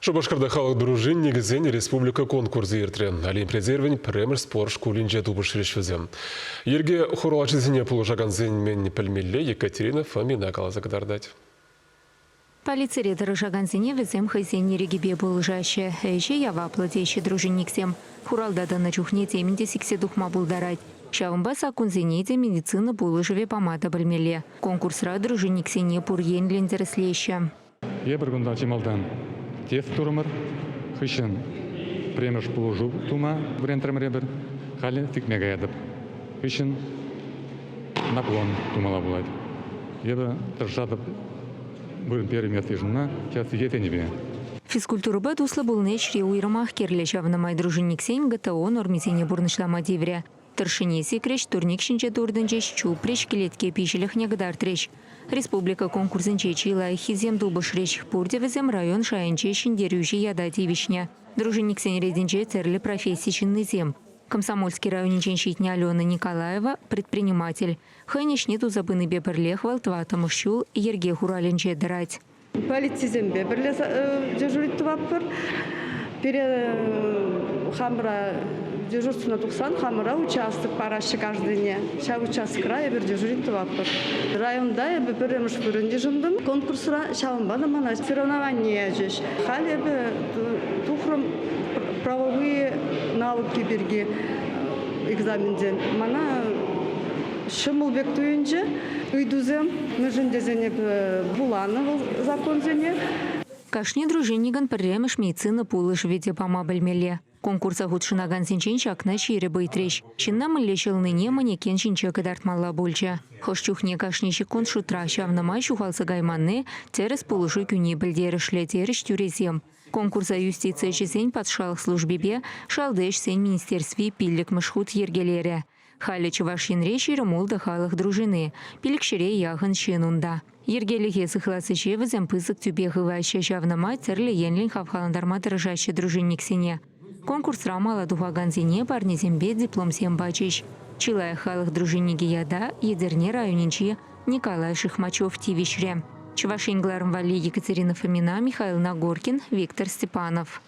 Шупашкарта халӑх дружинникӗсен республика конкурсӗ иртрӗ. Олимп резервӗн пӗрремӗш спорт шкулӗнче тупӑшрӗҫ вӗсем. Йӗрке хуралҫисене пулӑшакансен мӗн пӗлмелле Екатерина Фомина каласа кӑтартать. Полицире тӑрӑшакансене вӗсем хӑйсен ирӗкӗпе пулӑшаҫҫӗ. Ӗҫӗ яваплӑ теҫҫӗ дружинниксем. Хуралта тӑнӑ чухне темӗн те сиксе тухма пултарать. Ҫавӑнпа саккунсене те медицина пулӑшӑвӗ пама та пӗлмелле. Конкурсра дружинниксене пур енлӗн тӗрӗслеҫҫӗ. Эпир кунта чи малтан тест турӑмӑр, хыҫҫӑн пӗрремӗш пулӑшу тума вӗрентрӗмӗр эпир. Халӗ сикме каятӑп. Хыҫҫӑн наклон тумалла пулать. Эпӗ тӑрӑшатӑп вырӑн перӗнмест йышӑнма, час сехет енӗпе. Физкультурӑпа туслӑ пулни ӗҫре уйрӑмах кирлӗ. Ҫавна май дружинниксен ГТО нормисене пурнӑҫлама тиврӗ. Тӑршшӗне сикрӗҫ, турник ҫинче туртӑнчӗҫ, чупрӗҫ, кӗлетке пиҫӗлӗхне кӑтартрӗҫ. Республика конкурсӗнче чи лайӑххисем тупӑшрӗҫ. Пурте вӗсем район шайӗнче ҫӗнтерӳҫӗ ята тивӗҫнӗ. Дружинниксен ретӗнче тӗрлӗ професси ҫыннисем. Комсомольски районӗнчен ҫитнӗ Алена Николаева, предприниматель. Хӑйӗн ӗҫне туса пынипе пӗрлех вӑл тӑваттӑмӗш ҫул йӗрке хуралӗнче тӑрать. Полицисемпе пӗрле дежурить тӑватпӑр. Пире хамӑра дежурствӑна тухсан хамӑра участок параҫҫӗ каждыйне. Ҫав участокра эпир дежурить тӑватпӑр. Районта эпӗ пӗрремӗш вырӑн йышӑнтӑм конкурсра. Ҫавӑнпа та мана соревнование ячӗҫ. Халь эпӗ тухрӑм правовые науки пирки экзаменсем. Мана ҫӑмӑл пек туйӑнчӗ. Ыйтусем мӗншӗн тесен эпӗ вуланӑ вӑл законсене. Кашни дружинникӑн пӗрремӗш медицина пулӑшӑвӗ те пама пӗлмелле. Конкурса хутшӑнакансенчен ҫакна ҫирӗп ыйтрӗҫ. Ҫынна мӗнле ҫӑлнине манекен ҫинче кӑтартмалла пулчӗ. Хӑш чухне кашни ҫеккунт шутра, ҫавна май ҫухалса кайманни, тӗрӗс пулӑшу кӳни пӗлтерӗшлӗ, терӗҫ тӳресем. Конкурса юстици ӗҫӗсен патшалӑх службипе Шалти ӗҫсен министерстви пиллӗкмӗш хут йӗркелерӗ. Халӗ Чӑваш Енре 26 халӑх дружини, пилӗкҫӗре яхӑн ҫын унта. Йӗркелӗхе сыхлас ӗҫе вӗсем пысӑк тӳпе хываҫҫӗ, ҫавна май тӗрлӗ енлӗн хавхалантарма тӑрӑшаҫҫӗ дружинниксене. Конкурсра мала тухакансене парнесемпе дипломсем пачӗҫ. Чи лайӑх халӑх дружинникӗ ята Етӗрне районӗнчи Николай Шихмачев тивӗҫрӗ. Чӑваш Ен кӑларӑм валли Екатерина Фомина, Михаил Нагоркин, Виктор Степанов.